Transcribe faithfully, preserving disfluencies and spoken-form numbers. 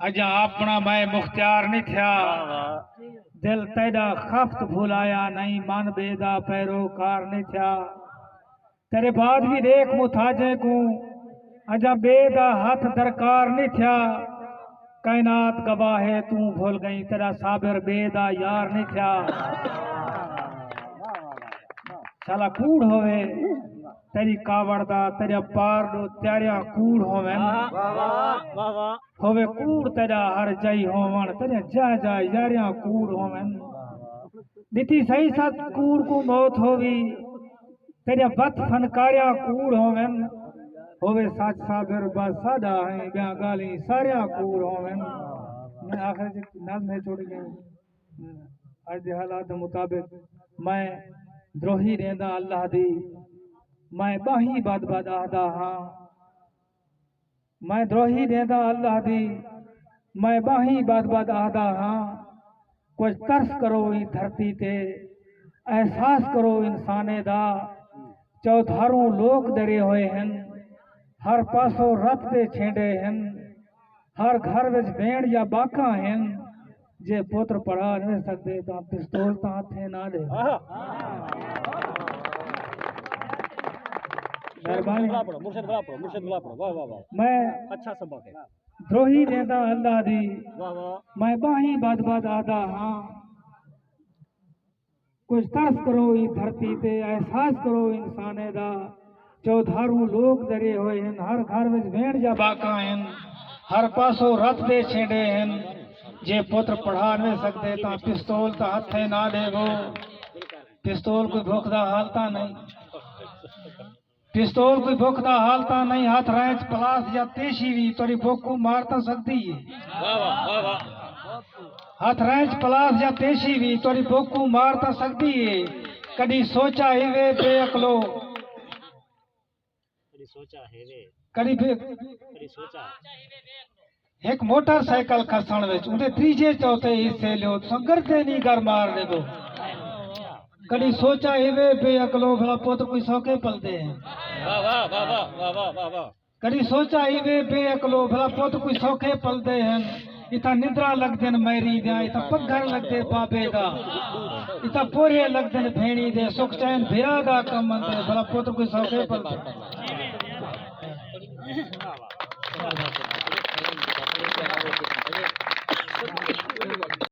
اجاں اپݨا میں مختیار نی تھیا۔ دل تیݙا خفت بھلایا نئیں، من ٻئے دا پیروکار نی تھیا۔ تیݙے بعد وی ݙیکھ متھاجیں کوں، اجاں ٻئے دا ہتھ درکار نی تھیا۔ کائنات گواہ ہے توں بھل ڳئیں، تیݙا صابر ٻئے دا یار نی تھیا۔ شالا کوڑ ہووے تیݙی کاوڑ دا، تیݙا پار ݙو تیاریاں کوڑ ہوون۔ واہ واہ، واہ واہ۔ ہووے کوڑ تیݙا ہر جائی ہووݨ، تیݙیاں جاہ جاہ یاریاں کوڑ ہوون۔ ݙتی سہی سچ کوڑ کوں موت ہووی، تیݙیاں وت فنکاریاں کوڑ ہوون۔ ہووے سچ صابر بس ساݙا ہیں، ٻیاں ڳالھیں ساریاں کوڑ ہوون۔ میں آخر چ نظم ہے چھوڑ ڳئیں۔ اڄ دے حالات دے مطابق میں دروہی ݙیندا اللہ دی، میں ٻاہیں ٻدھ ٻدھ آہدا ہاں۔ میں دروہی ݙیندا اللہ دی، میں ٻاہیں ٻدھ ٻدھ آہدا ہاں۔ کجھ ترس کرو ایں دھرتی تے، احساس کرو انسانے دا۔ چودھاروں لوک ݙرے ہوئے ہن، ہر پاسوں رت دے چھینڈے ہن، ہر گھر وچ ویݨ یا ٻاکاں ہن۔ جے پتر پڑھا نہ سڳدے تاں پستول تاں ہتھیں نہ ݙے۔ آہا۔ مہربانی۔ بھلا پڑھو، مرشد بھلا پڑھو، مرشد بھلا پڑھو۔ واہ، واہ، واہ۔ میں اچھا سبق ہے۔ دروہی ݙیندا اللہ دی، واہ، واہ۔ میں ٻاہیں ٻدھ ٻدھ آہدا ہاں۔ کجھ ترس کرو ایں دھرتی تے، احساس کرو انسانے دا۔ چودھاروں لوک ݙرے ہوئے ہن، ہر گھر وچ ویݨ یا ٻاکاں ہن، ہر پاسوں رت دے چھینڈے ہن۔ جے پتر پڑھا نہ سڳدے تاں پستول تاں ہتھیں نہ ݙیوو۔ پستول کوئی بھکھ دا حال تاں نئیں۔ پستول کوئی بھکھ دا حال تاں نئیں، ہتھ رینچ پلاس یا تیشی وی تیݙی بھکھ کوں مار تاں سڳدی ہے۔ واہ واہ، واہ واہ۔ ہتھ رینچ پلاس یا تیشی وی تیݙی بھکھ کوں مار تاں سڳدی ہے۔ کݙی سوچا ہیوے بے عقلو۔ کݙی سوچا ہیوے۔ کݙی بے کݙی سوچا۔ ہک موٹر سائیکل کھسݨ وچ اوندے تریجھے چوتھے حصے لیو، تساں گردے نی گر مار ݙیوو۔ کݙی سوچا ہیوے بے عقلو، بھلا پتر کوئی سوکھے پلدے ہن۔ واہ، واہ، واہ۔ کݙی سوچا ہیوے بے عقلو، بھلا پتر کوئی سوکھے پلدے ہن۔ اتھاں نندراں لڳدن میری دیاں، اتھاں پگھر لڳدے بابے دا، اتھاں پورھے لڳدن بھیݨی دے، سکھ چین بھرا دا کم آندے، بھلا پتر کوئی سوکھے پلدے۔